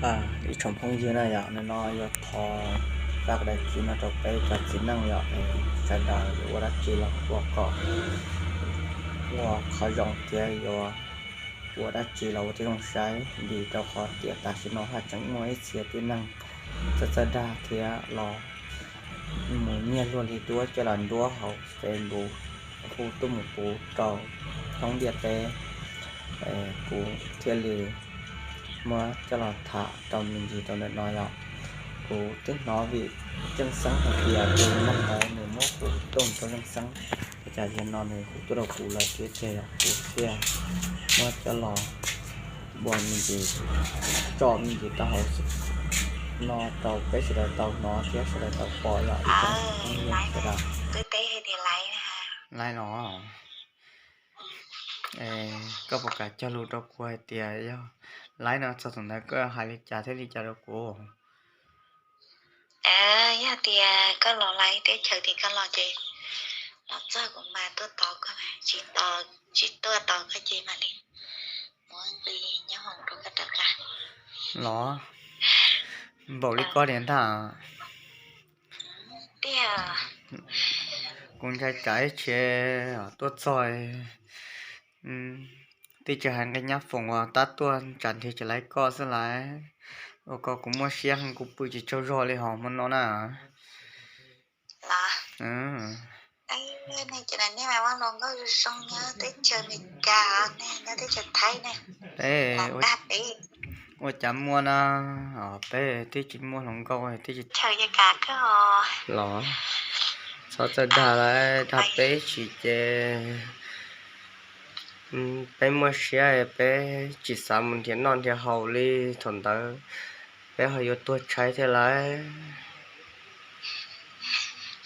Ib tsoom phooj ywg na yom, nim no yuav thov txoj daim txiv no rau peb cov txiv neej yom, sawv daws yuav ua dab tsi los ua kom ua qhov zoo thiab yuav ua dab tsi los ua tib zoo saib, vim rau qhov tias tam sim no haj tseem muaj ib txhia tib neeg txawj txawj dag thiab los mus nyiag luag li duab coj los nruab hauv Facebook, hu tuaj mus kuv rau thoob ntiaj teb, kuv thiaj li muab coj los tham rau me ntsis rau ntawm no yom. Kuv twb hnov vim Zeej Xeeb hais tias tus neeg ntawd nws muab hu tuaj rau Zeej Xeeb, ua cas zaum no nws hu tuaj rau kuv lawm thiab ces yog kuv thiaj muab coj los ua me ntsis, tso me ntsis rau hauv no rau peb sawv daws tau hnov thiab sawv daws tau pom yom, ib tsoom phooj ywg sawv daws. Laib los, koj puas kam cog lus rau kuv hais tias yog laib no txog thaum ntawd koj hais li cas thiab li cas rau kuv? Yog tias koj los laib teb chaws tias koj los ces los txog kuv mas tuaj tos koj, tsis tos, tsis tuaj tos koj ces mam li muab nqi nyob hoom rau koj rov qab. Los, npaum li koj tias ntag. Kuv ntshai tsam ib tshia tuaj txog twb tsis hais nqi nyab foom uas tab tuaj tsam nrhiav tsis laib koj xwb lawm, ua kom kuv muaj siab heev, kuv pw tsis tsaug zog li hos hmo no na. Peb ua cas muaj na, peb twb tsis muaj hluas nkauj twb tsis, los txhob txawj dag lawm, dag peb tsis ces peb muaj siab peb tsis xav mus nrhiav noj nrhiav haus li thaum ntawd, peb ho yuav tuag tshaib thiab lawm.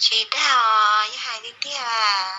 Tsis dag os, yog hais tiag tiag.